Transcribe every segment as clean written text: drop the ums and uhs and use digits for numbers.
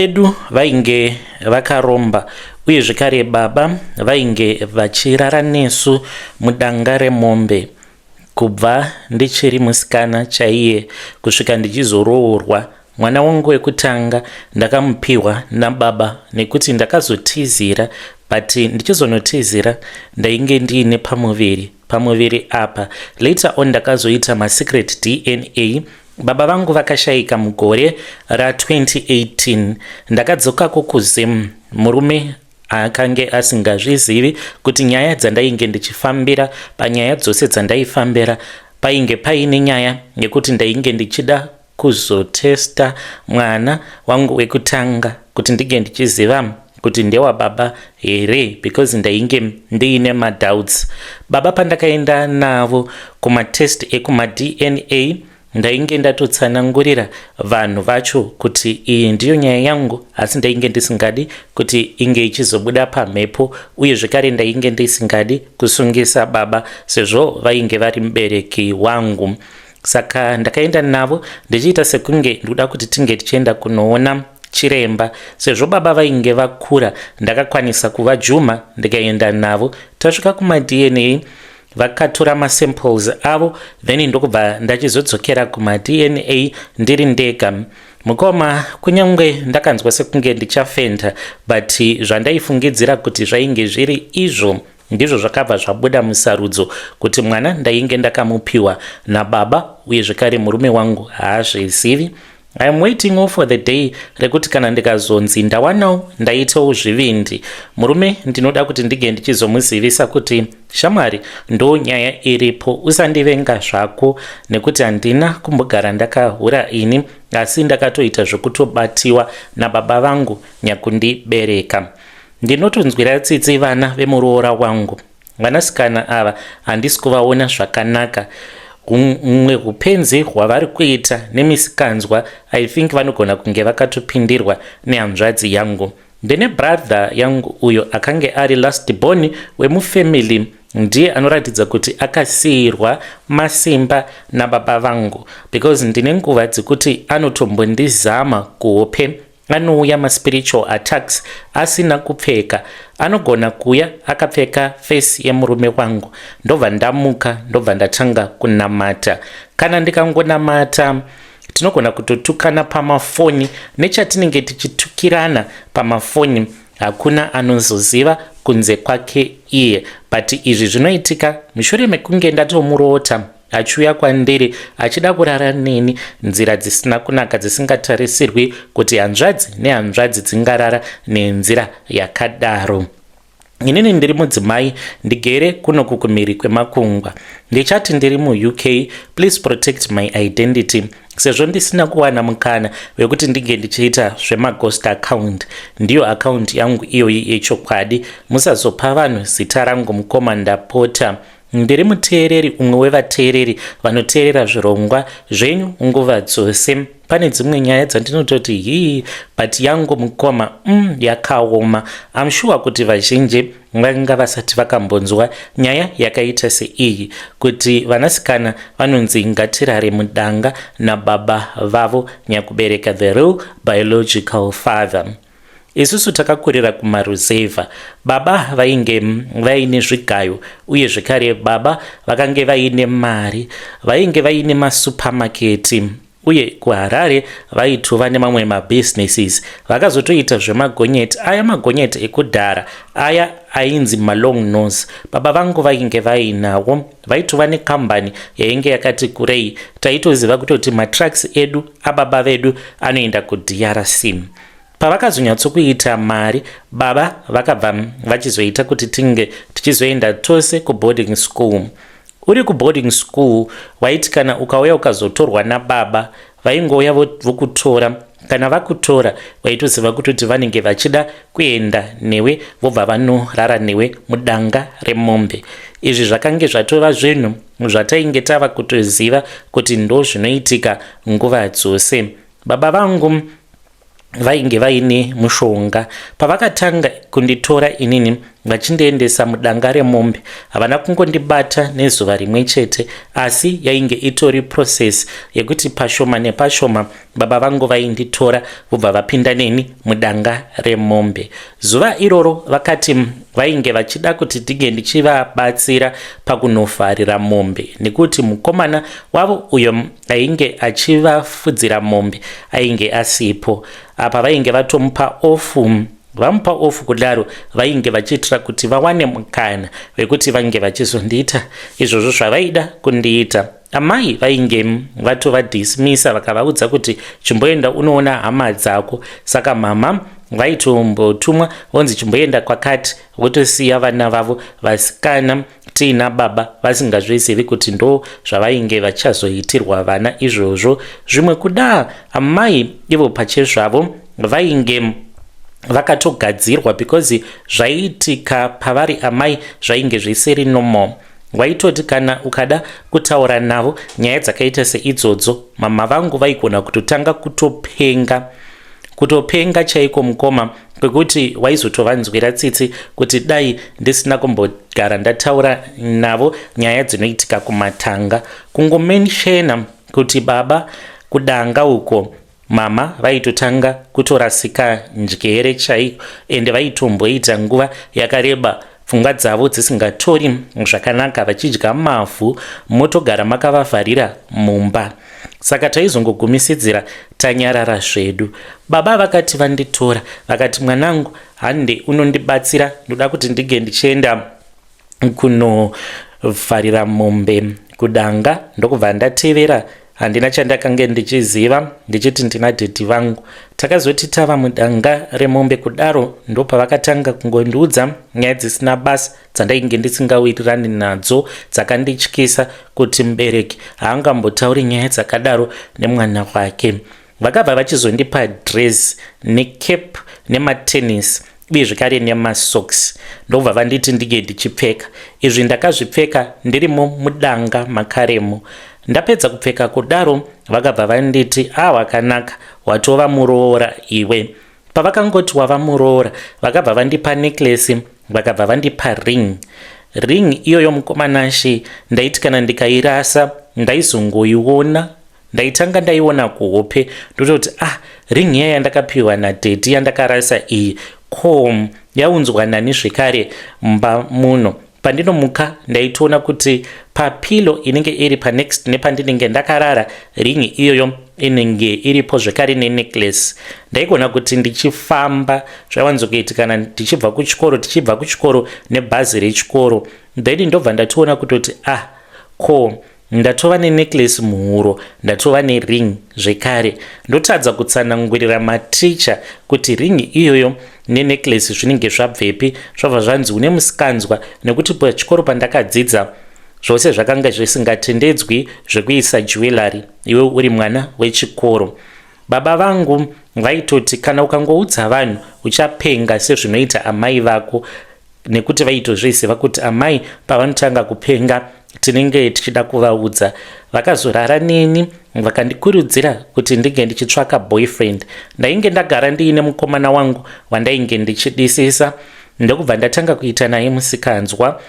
Vedu vainge vakaromba uye zvekare baba vainge vachirara nesu mudanga remombe kubva ndichiri musikana chaiye kusvika ndichizoroorwa. Mwana wangu wekutanga ndakamupihwa nababa nekuti ndakazotizira but ndichizonotizira ndainge ndiine pamuviri pamuviri apa. Later on ndakazoita masecret DNA. Baba vangu vakashaika mugore ra 2018. Ndakadzokako kuZim. Murume akange asingazvizivi kuti nyaya dzandainge ndichifambira, panyaya dzose dzandaifambira painge paine nyaya yekuti ndainge ndichida kuzotesta mwana wangu wekutanga kuti ndinge ndichiziva kuti ndewababa here because ndainge ndiine madoubts. Baba pandakaenda navo kumatest ekumaDNA ndainge ndatotsanangurira vanhu vacho kuti iyi ndiyo nyaya yangu asi ndainge ndisingadi kuti inge ichizobuda pamhepo uye zvekare ndainge ndisingadi kusungisa baba sezvo vainge vari mubereki wangu. Saka ndakaenda navo ndichiita sekunge ndikuda kuti tinge tichienda kunoona chiremba sezvo baba vainge vakura. Ndakakwanisa kuvajuma ndikaenda navo. Tasvika kumaDNA vakatora masamples avo then ndokubva ndachizodzokera kumaDNA ndiri ndega. Mukoma, kunyange ndakanzwa sekunge ndichafenda but zvandaifungidzira kuti zvainge zviri izvo ndizvo zvakabva zvabuda musarudzo kuti mwana ndainge ndakamupiwa nababa uye zvekare murume wangu haazvizivi. I am waiting all for the day rekuti kana ndikazonzi ndawanawo ndaitawo zvivindi murume ndinoda kuti ndinge ndichizomuzivisa kuti shamwari ndo nyaya iripo usandivenga zvako nekuti handina kumbogara ndakahura ini asi ndakatoita zvekutobatiwa nababa vangu nyakundibereka. Ndinotonzwira tsitsi vana vemuroora wangu. Vanasikana ava handisi kuvaona zvakanaka. Humwe hupenzi hwavari kuita nemisikanzwa I think vanogona kunge vakatopindirwa nehanzvadzi yangu. Ndine brother yangu uyo akange ari last born wemufamily ndiye anoratidza kuti akasiirwa masimba nababa vangu because ndine nguva dzekuti anotombondizama kuhope. Anouya maspiritual attacks asina kupfeka. Anogona kuuya akapfeka face yemurume wangu ndobva ndamuka ndobva ndatanga kunamata. Kana ndikangonamata tinogona kutotukana pamafoni nechatinenge tichitukirana pamafoni hakuna anozoziva kunze kwake iye. But izvi zvinoitika mushure mekunge ndatomurota achiuya kwandiri achida kurara neni nzira dzisina kunaka dzisingatarisirwi kuti hanzvadzi nehanzvadzi dzingarara nenzira yakadaro. Inini ndiri mudzimai ndigere kunoku kumhiri kwemakungwa. Ndichati ndiri muUK, please protect my identity sezvo ndisina kuwana mukana wekuti ndinge ndichiita zvemaghost account. Ndiyo account yangu iyoyi yechokwadi. Musazopa vanhu zita rangu mukoma ndapota. Ndiri muteereri umwe wevateereri vanoteerera zvirongwa zvenyu nguva dzose. Pane dzimwe nyaya dzandinototi hii but yangu mukoma yakaoma. I'm sure kuti vazhinji vanga vasati vakambonzwa nyaya yakaita seiyi kuti vanasikana vanonzi ngatirare mudanga nababa vavo nyakubereka the real biological father. Isusu takakurira kumaruzevha. Baba vainge vaine zvigayo uye zvekare baba vakange vaine mari. Vainge vaine masupamaketi uye kuHarare vaitova nemamwe mabusinesses. Vakazotoita zvemagonyeti, aya magonyeti ekudhara aya ainzi malong nose. Baba vangu vainge vainawo. Vaitova nekambani yainge yakati kurei. Taitoziva kutoti matrucks edu ababa vedu anoenda kuDRC. Pavakazonyatsokuita mari baba vakabva vachizoita kuti tinge tichizoenda tose kuboarding school. Uri kuboarding school waiti kana ukauya ukazotorwa nababa vaingouya vokutora. Kana vakutora waitoziva kutoti vanenge vachida kuenda newe vobva vanorara newe mudanga remombe. Izvi zvakange zvatova zvinhu zvatainge tava kutoziva kuti ndozvinoitika nguva dzose. Baba vangu vainge vaine mushonga. Pavakatanga kunditora inini Vachindiendesa mudanga remombe. Havana kungondibata nezuva rimwe chete, asi yainge itori process yekuti pashoma nepashoma baba vangu vainditora vobva vapinda neni mudanga remombe. Zuva iroro vakati vainge vachida kuti ndinge ndichivabatsira pakunovharira mombe nekuti mukomana wavo uyo ainge achivafudzira mombe ainge asipo. Apa vainge vatomupa ofu. Vamupa ofu kudaro vainge vachiitira kuti vawane mukana wekuti vange vachizondiita izvozvo zvavaida kundiita. Amai vainge vatovadismisa vakavaudza kuti chimboenda unoona hama dzako. Saka mama vaitombotumwa vonzi chimboenda kwakati, votosiya vana vavo vasikana tiina baba vasingazvizivi kuti ndo zvavainge vachazoitirwa vana izvozvo. Zvimwe kuda amai ivo pachezvavo vainge vakatogadzirwa because zvaiitika pavari amai zvainge zvisiri normal. Waitoti kana ukada kutaura navo nyaya dzakaita seidzodzo, mama vangu vaigona kutotanga kutopenga, kutopenga chaiko mukoma, kwekuti waizotovanzwira tsitsi kuti dai ndisina kumbogara ndataura navo nyaya dzinoitika kumatanga. Kungomentiona kuti baba kudanga uko, mama vaitotanga kutorasika njere chaiko, ende vaitomboita nguva yakareba pfungwa dzavo dzisingatori zvakanaka, vachidya mavhu, motogara makavavharira mumba. Saka taizongogumisidzira tanyarara zvedu. Baba vakati vanditora, vakati, "Mwanangu, hande unondibatsira, ndoda kuti ndige ndichienda kunovharira mombe kudanga." Ndokubva ndatevera, handina chandakange ndichiziva, ndichiti ndina daddy vangu. Takazoti tava mudanga remombe kudaro, ndopavakatanga kungondiudza nyaya dzisina basa dzandainge ndisingawirirani nadzo, dzakandityisa kuti mubereki haangambotauri nyaya dzakadaro nemwana wake. Vakabva vachizondipa dress necap nematennis uye zvekare nemasocks, ndobva vanditi ndinge ndichipfeka izvi. Ndakazvipfeka ndirimo mudanga makaremo. Ndapedza kupfeka kudaro, vakabva vanditi, "A, wakanaka, watova muroora iwe." Pavakangoti wava muroora, vakabva vandipa necklace, vakabva vandipa ring. Ring iyoyo, mukoma Nashe, ndaiti kana ndikairasa ndaizongoiona, ndaitanga ndaiona kuhope, ndototi, "Ah, ring iya yandakapiwa nadaddy yandakarasa iyi, ko yaunzwa nani zvekare mumba muno?" Pandinomuka ndaitoona kuti papillow inenge iri panext nepandinenge ndakarara, ring iyoyo inenge iripo zvekare nenecklace. Ndaigona kuti ndichifamba, zvaiwanzokuiti kana ndichibva kuchikoro, tichibva kuchikoro nebhazi rechikoro, then ndobva ndatoona kutoti, "Ah, ko ndatova nenecklace muhuro, ndatova nering zvekare." Ndotadza kutsanangurira maticha kuti ring iyoyo nenecklace zvinenge zvabvepi. Zvabva zvanzi une musikanzwa, nekuti pachikoro pandakadzidza zvose zvakanga zvisingatendedzwi zvekuisa jewellery iwe uri mwana wechikoro. Baba vangu vaitoti kana ukangoudza vanhu uchapenga sezvinoita amai vako, nekuti vaitozviziva kuti amai pavanotanga kupenga tinenge tichida kuvaudza. Vakazorara neni, vakandikurudzira kuti ndinge ndichitsvaka boyfriend. Ndainge ndagara ndiine mukomana wangu wandainge ndichidisisa, ndokubva ndatanga kuita naye musikanzwa.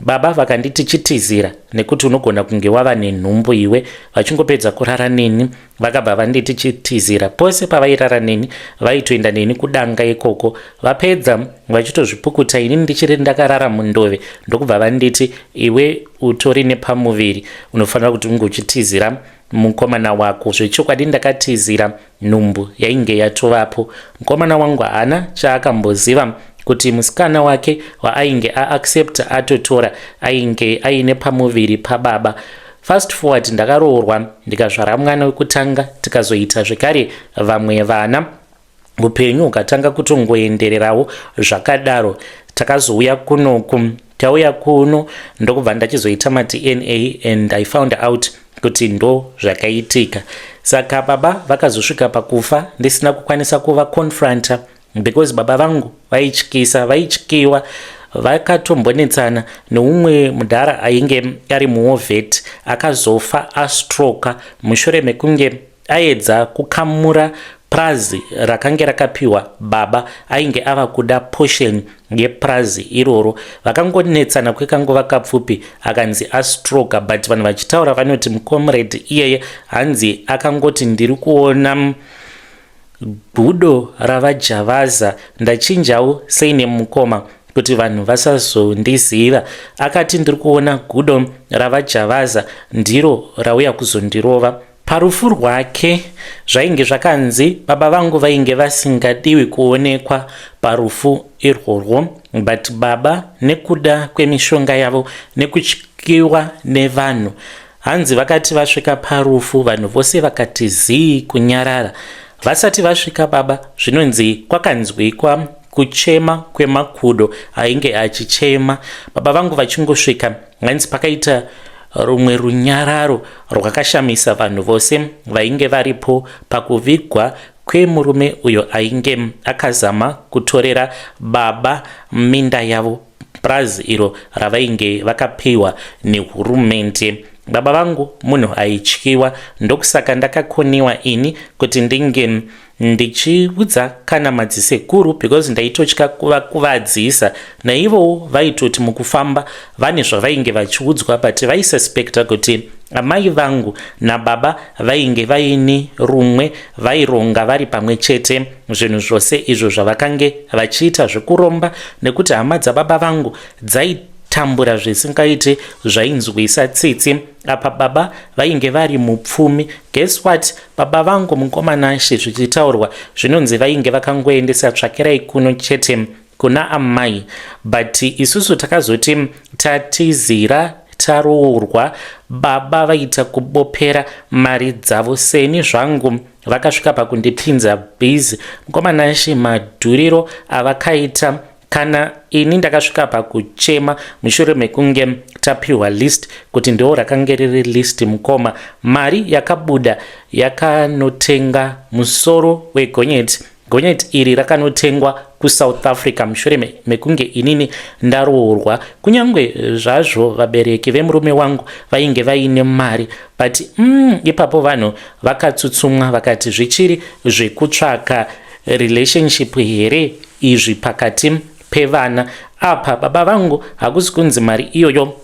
Baba vakanditi, "Chitizira nekuti unogona kunge wava nenhumbu iwe." Vachingopedza kurara neni, vakabva vanditi chitizira. Pose pavairara neni vaitoenda neni kudanga ikoko, vapedza vachitozvipukuta inini ndichiri ndakarara mundove, ndokubva vanditi, "Iwe utori nepamuviri, unofanira kuti unge uchitizira mukomana wako." Zvechokwadi ndakatizira, nhumbu yainge yatovapo. Mukomana wangu haana chaakamboziva kuti musikana wake waainge aaccepta atotora ainge aine pamuviri pababa. Fast forward, ndakaroorwa, ndikazvara mwana wekutanga, tikazoita zvekare vamwe vana. Upenyu hukatanga kutongoendererawo zvakadaro. Takazouya kunoku, tauya kuno ndokubva ndachizoita maDNA and I found out kuti ndo zvakaitika. Saka baba vakazosvika pakufa ndisina kukwanisa kuvaconfronta because baba vangu vaityisa, vaityiwa. Vakatombonetsana neumwe mudhara ainge ari muwar vet, akazofa astroka mushure mekunge aedza kukamura. Purazi rakange rakapiwa baba ainge ava kuda portion yepurazi iroro. Vakangonetsana kwekanguva kapfupi akanzi astroka, but vanhu vachitaura vanoti mucomrade iyeye hanzi akangoti ndiri kuona gudo ravaJavaza, ndachinjawo sei nemukoma kuti vanhu vasazondiziva. Akati ndiri kuona gudo ravaJavaza, ndiro rauya kuzondirova. Parufu rwake zvainge zvakanzi baba vangu vainge vasingadiwi kuonekwa parufu irworwo, but baba nekuda kwemishonga yavo nekutyiwa nevanhu, hanzi vakati vasvika parufu vanhu vose vakati zii kunyarara. Vasati vasvika baba, zvinonzi kwakanzwikwa kuchema kwemakudo ainge achichema. Baba vangu vachingosvika, hanzi pakaita rumwe runyararo rwakashamisa vanhu vose vainge varipo pakuvigwa kwemurume uyo ainge akazama kutorera baba minda yavo, purazi iro ravainge vakapiwa nehurumende. Baba vangu munhu aityiwa, ndokusaka ndakakoniwa ini kuti ndinge ndichiudza kana madzisekuru, because ndaitotya kuvakuvadzisa. Naivowo vaitoti mukufamba vane zvavainge vachiudzwa, but vaisuspecta kuti amai vangu nababa vainge vaine rumwe vaironga vari pamwe chete zvinhu zvose izvo zvavakange vachiita zvekuromba, nekuti hama dzababa vangu dzaitambura zvisingaiti, zvainzwisa tsitsi. Apa baba vainge vari mupfumi. Guess what, baba vangu, mukomanashe, zvichitaurwa zvinonzi vainge vakangoendesa tsvakirai kuno chete kuna amai, but isusu takazoti tatizira taroorwa, baba vaita kubopera mari dzavo. Seni zvangu vakasvika pakundipinza bhizi, mukomanashe, madhuriro avakaita. Kana ini ndakasvika pakuchema mushure mekunge tapiwa list, kuti ndo rakange riri list, mukoma. Mari yakabuda yakanotenga musoro wegonyeti. Gonyeti iri rakanotengwa kuSouth Africa mushure mekunge inini ndaroorwa. Kunyange zvazvo vabereki vemurume wangu vainge vaine mari, but ipapo vanhu vakatsutsumwa vakati zvichiri zvekutsvaka relationship here izvi pakati pevana apa? Baba vangu hakusi kunzi mari iyoyo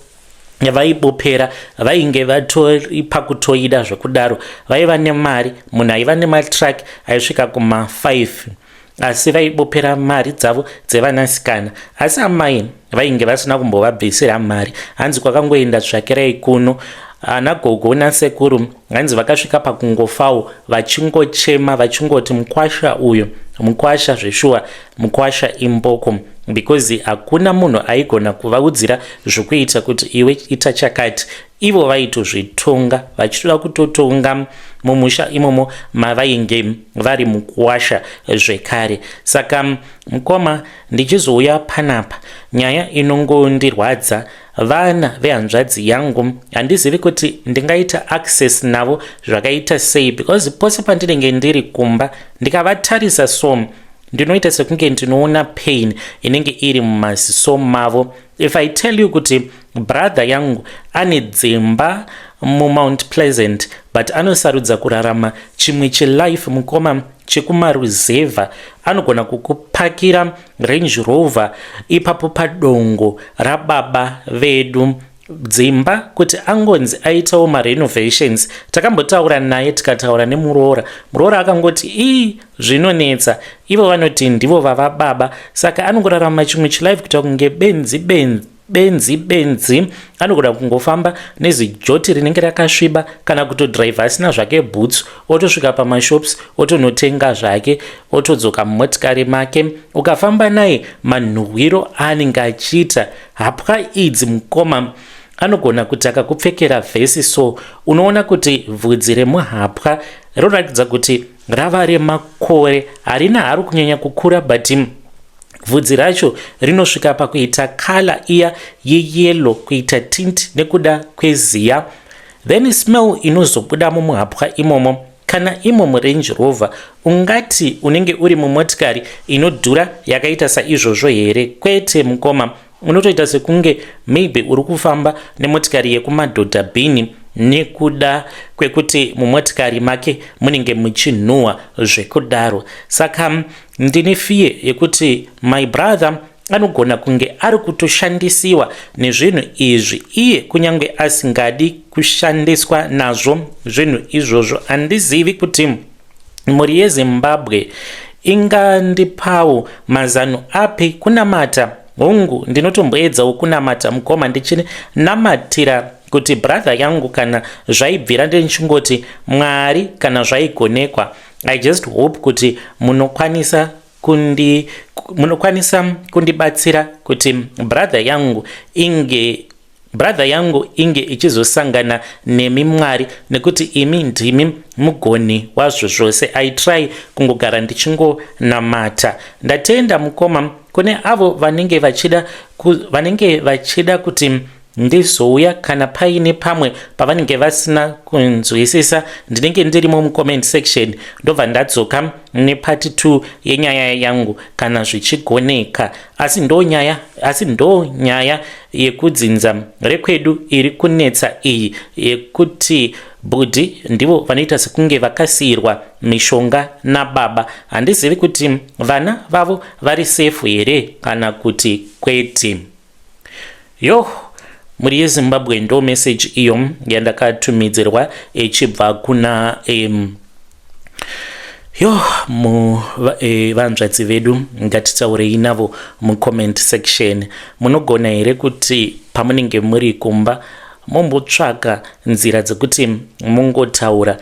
vaibopera, vainge vatori pakutoida zvekudaro. Vaiva nemari, munhu aiva nematruck aisvika kuma5, asi vaibopera mari dzavo dzevanasikana. Asi amai vainge vasina kumbovabvisira mari. Hanzi kwakangoenda tsvakirai kuno ana gogo nasekuru, hanzi vakasvika pakungofawo vachingochema vachingoti mukwasha uyu, mukwasha zveshuwa, mukwasha imboko, because hakuna munhu aigona kuvaudzira zvokuita kuti iwe ita chakati. Ivo vaitozvitonga, vachitoda kutotonga mumusha imomo mavainge vari mukuwasha zvekare. Saka mukoma, ndichizouya panapa, nyaya inongondirwadza vana vehanzvadzi yangu. Handizivi kuti ndingaita access navo zvakaita sei, because pose pandinenge ndiri kumba ndikavatarisa so, ndinoita sekunge ndinoona pain inenge iri mumaziso mavo. If I tell you kuti brother yangu ane dzimba muMount Pleasant, but anosarudza kurarama chimwe chelife, mukoma, chekumaruzevha. Anogona kukupakira Range Rover ipapo padongo rababa vedu. Dzimba kuti angonzi aitawo marenovations, takambotaura naye, tikataura nemuroora. Muroora akangoti ii zvinonetsa, ivo vanoti ndivo vava baba. Saka anongorarama chimwe chilife kuita kunge benzi benzi benzi benzi. Anogona kungofamba nezijoti rinenge rakasviba, kana kutodhiraivha asina zvake boots, otosvika pamashops, otonotenga zvake, otodzoka mumotikari make. Ukafamba naye, manhuhwiro aanenge achiita hapwa idzi, mukoma, anogona kuti akakupfekera vhesi so, unoona kuti bvudzi remuhapwa rinoratidza kuti rava remakore. Harina haro kunyanya kukura, but bvudzi racho rinosvika pakuita colour iya yeyellow, kuita tint nekuda kweziya. Then smell inozobuda mumuhapwa imomo, kana imo muRange Rover, ungati unenge uri mumotikari inodhura yakaita saizvozvo here? Kwete, mukoma, unotoita sekunge maybe uri kufamba nemotikari yekumadhodha bhini. Nekuda kwekuti mumotikari make munenge muchinhuhwa zvekudaro, saka ndine fear yekuti my brother anogona kunge ari kutoshandisiwa nezvinhu izvi, iye kunyange asingadi kushandiswa nazvo zvinhu izvozvo. Handizivi kuti mhuri yeZimbabwe ingandipawo mazano api. Kunamata, hongu, ndinotomboedzawo kunamata, mukoma, ndichinamatira kuti brother yangu kana zvaibvira, ndichingoti Mwari, kana zvaigonekwa, I just hope kuti munokwanisa kundibatsira kuti brother yangu inge ichizosangana nemi, Mwari, nekuti imi ndimi mugoni wazvo zvose. I try kungogara ndichingonamata. Ndatenda, mukoma. Kune avo vanenge vachida kuti ndizouya kana paine pamwe pavanenge vasina kunzwisisa, ndinenge ndirimo mucomment section. Ndobva ndadzoka nepart 2 yenyaya yangu kana zvichigoneka. Asi ndo nyaya yekudzinza rekwedu iri kunetsa iyi, yekuti bhudhi ndivo vanoita sekunge vakasiyirwa mishonga nababa. Handizivi kuti vana vavo vari safe here kana kuti kwete. Yo, mhuri yeZimbabwe, ndo meseji iyo yandakatumidzirwa ichibva kuna yo vanzvadzi vedu. Ngatitaurei navo mucomment section. Munogona here kuti pamunenge muri kumba mombotsvaka nzira dzekuti mungotaura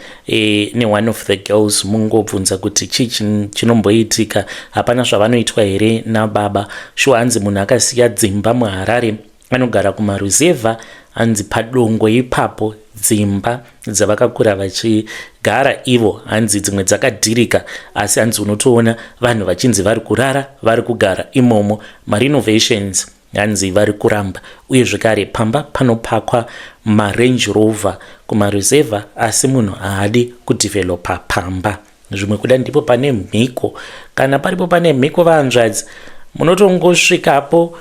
neone of the girls, mungobvunza kuti chii chinomboitika? Hapana zvavanoitwa here nababa? Shuwa, hanzi munhu akasiya dzimba muHarare, anogara kumaruzevha, hanzi padongo ipapo, dzimba dzavakakura vachigara ivo, hanzi dzimwe dzakadhirika, asi hanzi unotoona vanhu vachinzi vari kurara, vari kugara imomo. Marenovations hanzi vari kuramba. Uye zvekare pamba panopakwa maRange Rover kumaruzevha, asi munhu haadi kudhivhelopa pamba. Zvimwe kuda ndipo pane mhiko. Kana paripo pane mhiko, vanzvadzi, munotongosvikapo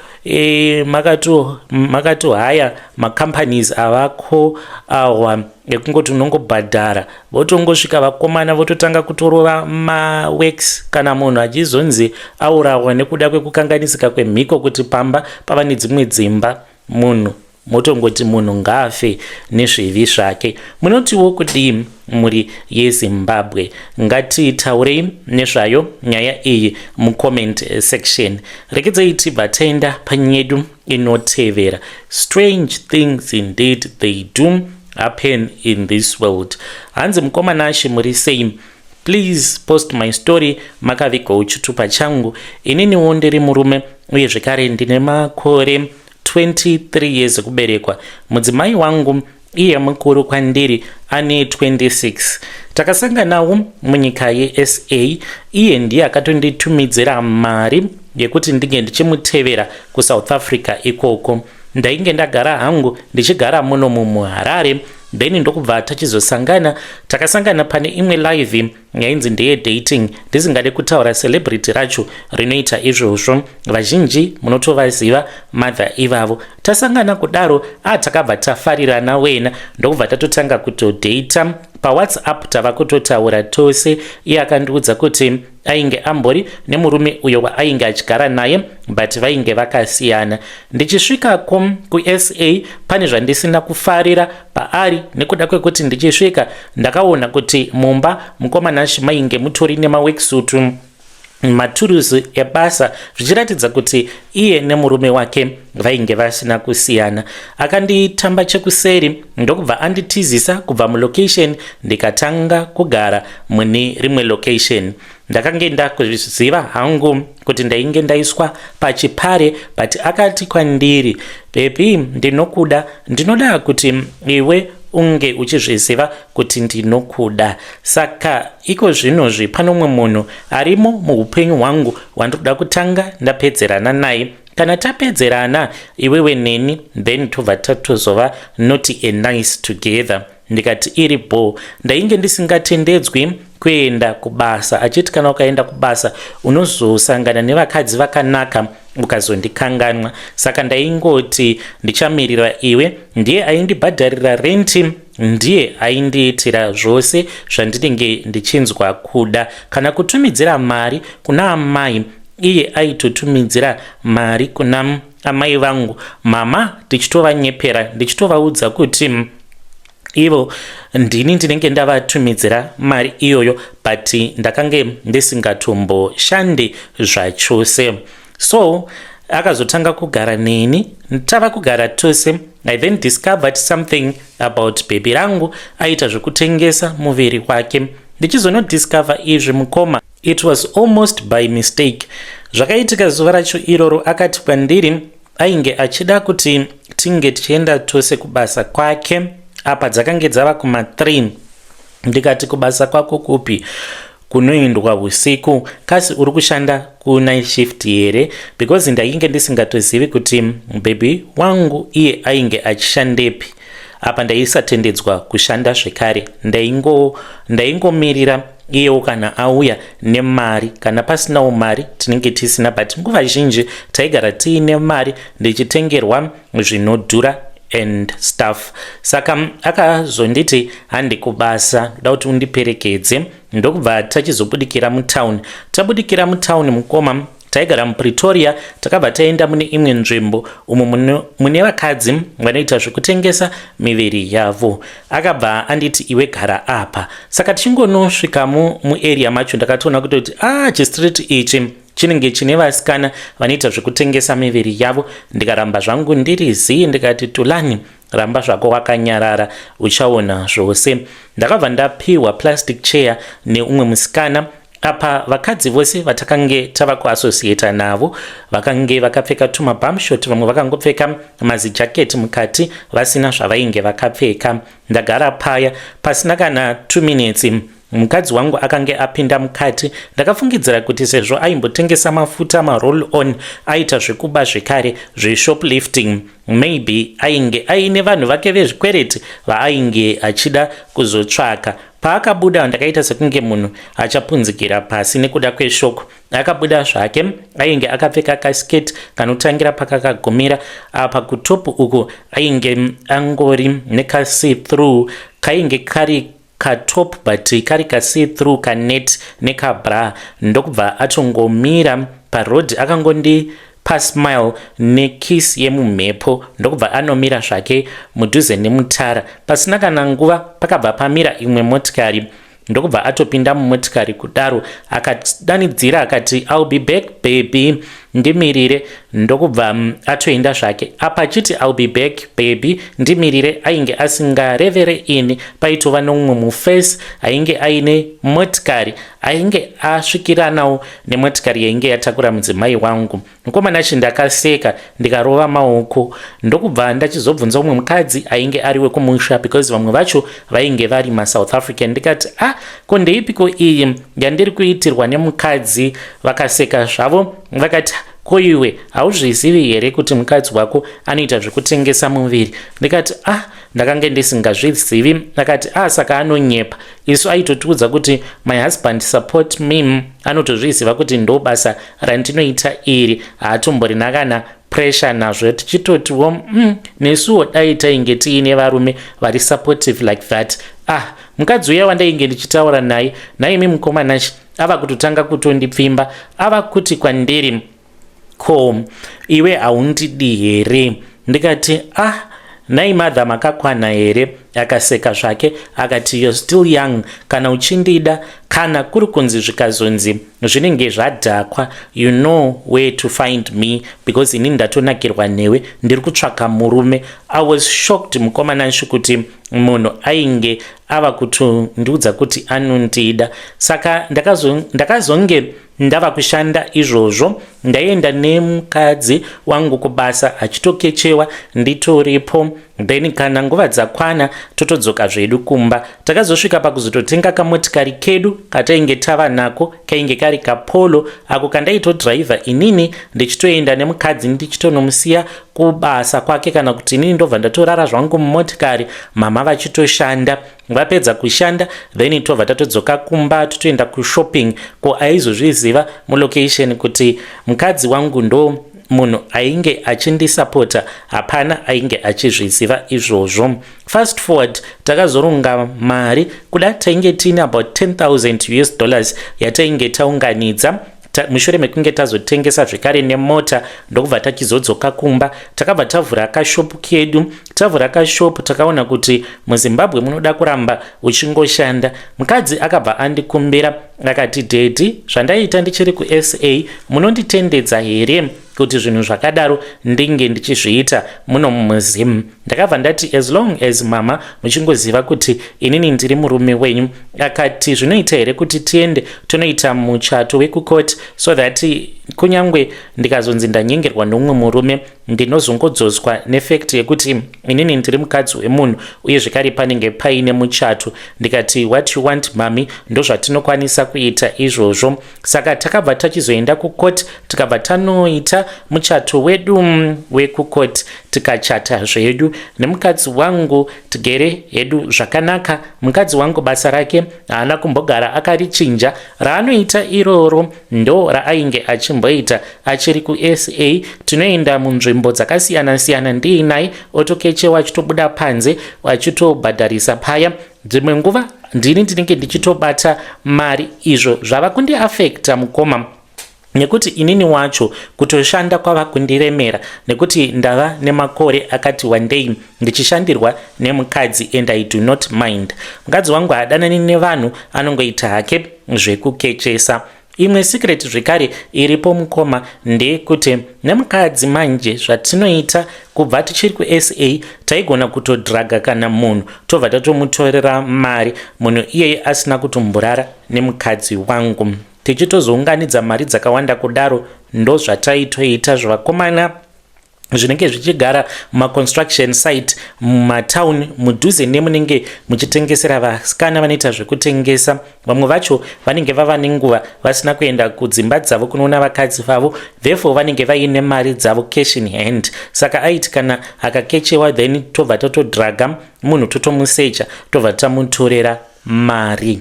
makatohaya macompanies avako awa ekungoti unongobhadhara, votongosvika vakomana vototanga kutorova maworks. Kana munhu achizonzi aurawa nekuda kwekukanganisika kwemhiko kuti pamba pava nedzimwe dzimba, munhu motongoti munhu ngaafe nezvivi zvake. Munotiwo kudii, mhuri yeZimbabwe? Ngatitaurei nezvayo nyaya iyi mucomment section. Rekedzei tibva taenda panyaya yedu inotevera. Strange things indeed, they do happen in this world. Hanzi, "Mukoma Nashe, muri sei? Please post my story makavigawo chitupa changu. Ininiwo ndiri murume uye zvekare ndine makore 23 years ekuberekwa. Mudzimai wangu iye mukuru kwandiri, ane 26. Takasanganawo munyika yeSA. Iye ndiye akatonditumidzira mari yekuti ndinge ndichimutevera kuSouth Africa ikoko. Ndainge ndagara hangu ndichigara muno mumuHarare, then ndokubva tachizosangana. Takasangana pane imwe live yainzi ndeye dating. Ndisingade kutaura celebrity racho rinoita izvozvo, vazhinji munotovaziva mother ivavo. Tasangana kudaro, a takabva tafarirana wena, ndokubva tatotanga kutodhata paWhatsApp. Tava kutotaura tose. Iye akandiudza kuti ainge ambori nemurume uyo waainge achigara naye, but vainge vakasiyana. Ndichisvikako kuSA, pane zvandisina kufarira paari, nekuda kwekuti ndichisvika ndakaona kuti mumba, mukoma Nashi, mainge mutori nemaworksuit, maturuzi ebasa, zvichiratidza kuti iye nemurume wake vainge vasina kusiyana. Akanditamba chekuseri, ndokubva anditizisa kubva mulocation, ndikatanga kugara mune rimwe location. Ndakange ndakuziva hangu kuti ndainge ndaiswa pachipare, but akati kwandiri, 'Baby, ndinokuda. Ndinoda kuti iwe unge uchizviziva kuti ndinokuda. Saka iko zvinozvi pano umwe munhu arimo muupenyu hwangu wandinoda kutanga ndapedzerana naye. Kana tapedzerana iwewe neni, then tobva tatozova not a nice together.' Ndikati iri bho. Ndainge ndisingatendedzwi kuenda kubasa, achiti kana ukaenda kubasa unozosangana nevakadzi vakanaka ukazondikanganwa. Saka ndaingoti ndichamirira iwe. Ndiye aindibhadharira renti. Ndiye aindiitira zvose zvandinenge ndichinzwa kuda. Kana kutumidzira mari kuna amai, iye aitotumidzira mari kuna amai vangu, mama ndichitovanyepera ndichitovaudza kuti ivo ndini ndinenge ndavatumidzira mari iyoyo, but ndakange ndisingatomboshandi zvachose. So akazotanga kugara neni, tava kugara tose. I then discovered something about baby rangu aita zvekutengesa muviri wake. Ndichizonodiscover izvi, mukoma, it was almost by mistake. Zvakaitika zuva racho iroro, akati kwandiri ainge achida kuti tinge tichienda tose kubasa kwake. Apa dzakange dzava kuma3. Ndikati, "Kubasa kwako kupi kunoendwa usiku? Kasi uri kushanda kunight shift here?" Because ndainge ndisingatozivi kuti baby wangu iye ainge achishandepi. Apa ndaisatendedzwa kushanda zvekare, ndaingomirira iyewo kana auya nemari. Kana pasinawo mari, tinenge tisina, but nguva zhinji taigara tiine mari, ndichitengerwa zvinodhura and stuff. Saka akazonditi, "Handi kubasa, ndoda kuti undiperekedze." Ndokubva tachizobudikira mutauni. Tabudikira mutauni, mukoma, taigara muPretoria, takabva taenda mune imwe nzvimbo umo mune vakadzi vanoita zvekutengesa miviri yavo. Akabva anditi, "Iwe gara apa." Saka tichingonosvikamo muarea macho, ndakatoona kutoti a ah, chistreet ichi chinenge chine vasikana vanoita zvekutengesa miviri yavo. Ndikaramba zvangu ndiri zii, ndikati, "Tulani, ramba zvako wakanyarara, uchaona zvose." Ndakabva ndapiwa plastic chair neumwe musikana. Apa vakadzi vose vatakange tava kuassociata navo vakange vakapfeka tumabumshort, vamwe vakangopfeka mazijaketi mukati, vasina zvavainge vakapfeka. Ndagara paya, pasina kana 2 minutes mukadzi wangu akange apinda mukati. Ndakafungidzira kuti sezvo aimbotengesa mafuta maroll on, aita zvekuba zvekare, zveshoplifting, maybe ainge aine vanhu vake vezvikwereti vaainge achida kuzotsvaka. Paakabuda, ndakaita sekunge munhu achapunzikira pasi nekuda kweshock. Akabuda zvake ainge akapfeka kaskirt kanotangira pakakagumira apa kutop uku, ainge angori nekasee through, kainge kari katop but kari kasee through kanet nekabra. Ndokubva atongomira parodhi, akangondipa smile nekiss yemumhepo, ndokubva anomira zvake mudhuze nemutara. Pasina kana nguva pakabva pamira imwe motikari, ndokubva atopinda mumotikari kudaro, akadanidzira akati, "I'll be back, baby, ndimirire." Ndokubva atoenda zvake. Apa achiti, "I'll be back, baby, ndimirire," ainge asingarevere ini. Paitova nomumwe mufesi ainge aine motikari, ainge asvikiranawo nemotikari yainge yatakura mudzimai wangu. Mukomana chi, ndakaseka ndikarova maoko. Ndokubva ndachizobvunza umwe mukadzi ainge ari wekumusha, because vamwe vacho vainge vari maSouth African. Ndikati, "Ah, ko ndeipiko iyi yandiri kuitirwa nemukadzi?" Vakaseka zvavo, vakati, "Ko iwe hauzvizivi here kuti mukadzi wako anoita zvekutengesa muviri?" Ndikati, "Ah, ndakange ndisingazvizivi." Akati, "Ah, saka anonyepa. Isu aitotiudza kuti my husband support me, anotozviziva kuti ndo basa randinoita iri, haatomborina kana pressure nazvo." Tichitotiwo, nesuwo dai tainge tiine varume vari supportive like that." Ah, mukadzi uya wandainge ndichitaura naye naimi, mukomanachi, ava kutotanga kutondipfimba. Ava kuti kwandiri, "Ko iwe haundidi here?" Ndikati, "Ah, nai mother, makakwana here?" Akaseka zvake akati, "You're still young. Kana uchindida, kana kuri kunzi zvikazonzi zvinenge zvadhakwa, you know where to find me, because inini ndatonakirwa newe, ndiri kutsvaka murume." I was shocked, mukomana, kuti munhu ainge ava kutondiudza kuti anondida. Saka ndakazonge ndava kushanda izvozvo. Ndaienda nemukadzi wangu kubasa achitokechewa nditoripo, then kana nguva dzakwana totodzoka zvedu kumba. Takazosvika pakuzototenga kamotikari kedu katainge tava nako, kainge kari kaPolo ako kandaitodhiraivha inini, ndichitoenda nemukadzi ndichitonomusiya kubasa kwake, kana kuti inini ndobva ndatorara zvangu mumotikari, mama vachitoshanda. Vapedza kushanda, then tobva tatodzoka kumba, totoenda kushopping. Ko aizozviziva mulocation kuti mukadzi wangu ndo Munhu ainge achindisapota hapana ainge achizviziva izvozvo. Fast forward, takazoronga mari kuda tainge tiine about 10,000 US dollars yatainge taunganidza mushure mekunge tazotengesa zvekare nemota, ndokubva tachizodzoka kumba. Takabva tavhura kashopu kedu. Tavhura kashopu, takaona kuti muZimbabwe munoda kuramba uchingoshanda. Mukadzi akabva andikumbira akati, "Daddy, zvandaiita ndichiri kuSA munonditendedza here kuti zvinhu zvakadaro ndinge ndichizviita muno muZim?" Ndakabva ndati, "As long as mama muchingoziva kuti inini ndiri murume wenyu." Akati, "Zvinoita here kuti tiende tonoita muchato wekukoti so that kunyange ndikazonzi ndanyengerwa nomumwe murume, ndinozongodzoswa nefact yekuti inini ndiri mukadzi wemunhu, uye zvekare panenge paine muchato?" Ndikati, "What you want, mummy, ndozvatinokwanisa kuita izvozvo." Saka takabva tachizoenda kukoti, tikabva tanoita muchato wedu wekukoti, tikachata zvedu nemukadzi wangu. Tigere hedu zvakanaka. Mukadzi wangu basa rake haana kumbogara akarichinja, raanoita iroro ndo raainge achimboita achiri kuSA. Tinoenda munzvimbo dzakasiyana-siyana ndiinai, otokechewa achitobuda panze, achitobhadharisa paya. Dzimwe nguva ndini ndinenge ndichitobata mari. Izvo zvava kundiafekta, mukoma, nekuti inini wacho kutoshanda kwava kundiremera, nekuti ndava nemakore akati wandei ndichishandirwa nemukadzi, and I do not mind. Mukadzi wangu haadanani nevanhu, anongoita hake zvekukechesa. Imwe secret zvekare iripo, mukoma, ndeyekuti nemukadzi manje zvatinoita kubva tichiri kuSA, taigona kutodhraga kana munhu, tobva tatomutorera mari, munhu iyeye asina kutomborara nemukadzi wangu, tichitozounganidza mari dzakawanda kudaro. Ndo zvataitoita zvevakomana zvinenge zvichigara mumaconstruction site mumatauni, mudhuze nemunenge muchitengesera vasikana vanoita zvekutengesa. Vamwe vacho vanenge vava nenguva vasina kuenda kudzimba dzavo kunoona vakadzi vavo, therefore vanenge vaine mari dzavo cash in hand. Saka aiti kana akakechewa, then tobva tatodhraga munhu, totomusecha, tobva tamutorera mari.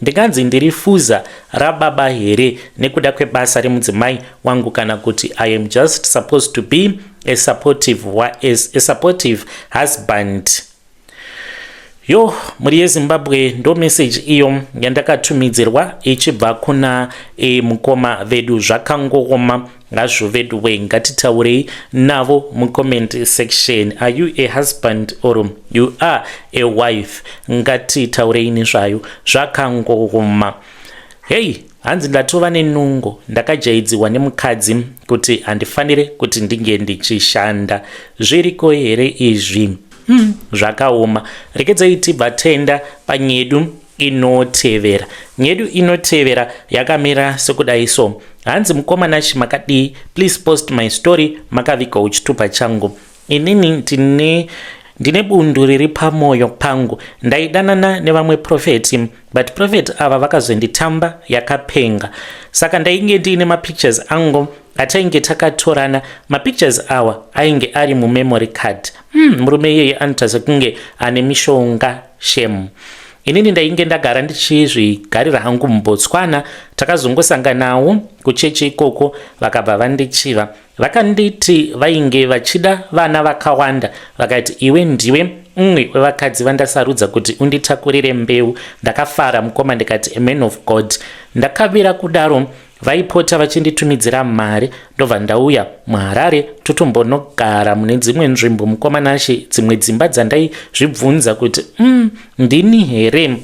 Ndinganzi ndiri fuza rababa here nekuda kwebasa remudzimai wangu, kana kuti I am just supposed to be a supportive husband? Yo, mhuri yeZimbabwe, ndo meseji iyo yandakatumidzirwa ichibva kuna mukoma vedu. Zvakangooma ngazvo vedu we. Ngatitaurei navo mucomment section. Are you a husband or you are a wife? Ngatitaurei nezvayo. Zvakangooma. Hei, hanzi, "Ndatova nenungo. Ndakajaidziwa nemukadzi kuti handifanire kuti ndinge ndichishanda. Zviriko here izvi?" Zvakaoma. Rekedzai tibva tenda panyedu inotevera. Nyedu inotevera yakamira sekudai so. Hanzi, "Mukoma Nashi, makadii? Please post my story. Makavigawo chitupa changu. Inini ndine bundu riri pamwoyo pangu. Ndaidanana nevamwe prophet, but prophet ava vakazonditamba yakapenga. Saka ndainge ndiine mapictures angu atainge takatorana. Mapictures awa ainge ari mumemory card. Murume iyeye anoita sekunge ane mishonga, shem. Inini ndainge ndagara ndichizvigarira hangu muBotswana. Takazongosanganawo kuchechi ikoko, vakabva vandichiva. Vakanditi vainge vachida vana vakawanda. Vakati, 'Iwe ndiwe umwe wevakadzi vandasarudza kuti unditakurire mbeu.' Ndakafara, mukoma, ndikati, 'A man of God.' Ndakavira kudaro, vaipota vachinditumidzira mari, ndobva ndauya muHarare, totombonogara mune dzimwe nzvimbo, mukoma Nashe, dzimwe dzimba dzandaizvibvunza kuti, ndini here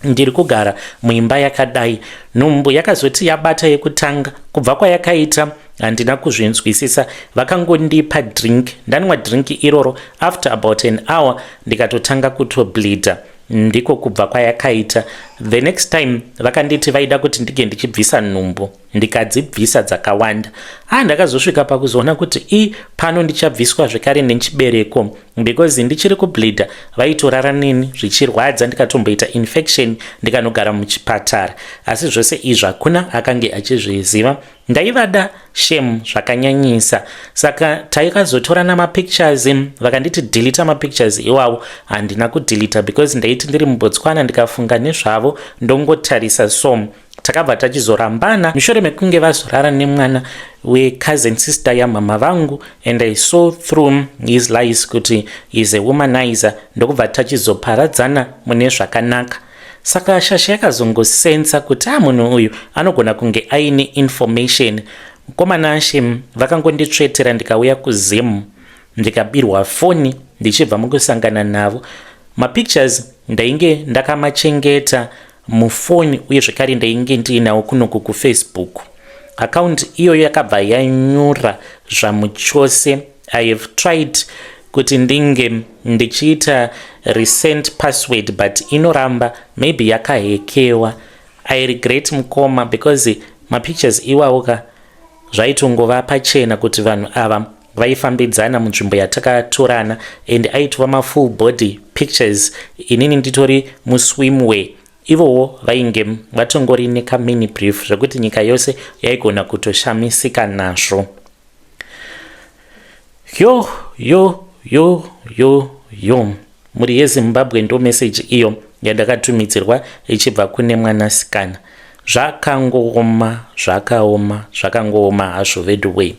ndiri kugara muimba yakadai?" Nhumbu yakazoti yabata yekutanga, kubva kwayakaita handina kuzvinzwisisa. Vakangondipa drink, ndanwa drink iroro, after about an hour ndikatotanga kutobleeda. Ndiko kubva kwayakaita. The next time vakanditi vaida kuti ndinge ndichibvisa nhumbu, ndikadzibvisa dzakawanda. A, ndakazosvika pakuzoona kuti i pano ndichabviswa zvekare nechibereko, because ndichiri kubleeda vaitorara neni zvichirwadza, ndikatomboita infection, ndikanogara muchipatara. Asi zvose izvi hakuna akange achizviziva. Ndaivada shem zvakanyanyisa. Saka taikazotorana mapictures, vakanditi delete mapictures iwawo. Handina kudeleta because ndaiti ndiri muBotswana, ndikafunga nezvavo ndongotarisa. So Takabva tachizorambana mushure mekunge vazorara nemwana wecousin sister yamama vangu, and I saw through his lies kuti is a womanizer, ndokubva tachizoparadzana mune zvakanaka. Saka shasha yakazongosensa kuti a munhu uyu anogona kunge aine information. Mukomana ashe vakangonditsvetera, ndikauya kuZimu, ndikabirwa foni ndichibva mukusangana navo. Mapictures ndainge ndakamachengeta mufoni, uye zvekare ndainge ndiinawo kunoku kuFacebook. Account iyoyo yakabva yanyura zvamuchose. I have tried kuti ndinge ndichiita reset password, but inoramba. Maybe yakahackewa. I regret, mukoma, because mapictures iwawo ka, zvaitongova pachena kuti vanhu ava vaifambidzana munzvimbo yatakatorana, and aitova mafull body pictures, inini nditori muswimwear, ivowo vainge vatongori nekamini brief, zvekuti nyika yose yaigona kutoshamisika nazvo. Yo yo yo yo yo, mhuri yeZimbabwe, ndo meseji iyo yandakatumidzirwa ichibva kune mwanasikana. Zvakangooma, zvakaoma, zvakangooma hazvo vedway.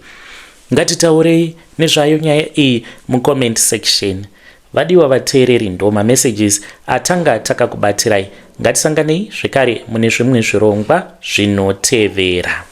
Ngatitaurei nezvayo nyaya iyi mucomment section. Vadiwa vateereri, ndo mamessages atanga takakubatirai. Ngatisanganei zvekare mune zvimwe zvirongwa zvinotevera.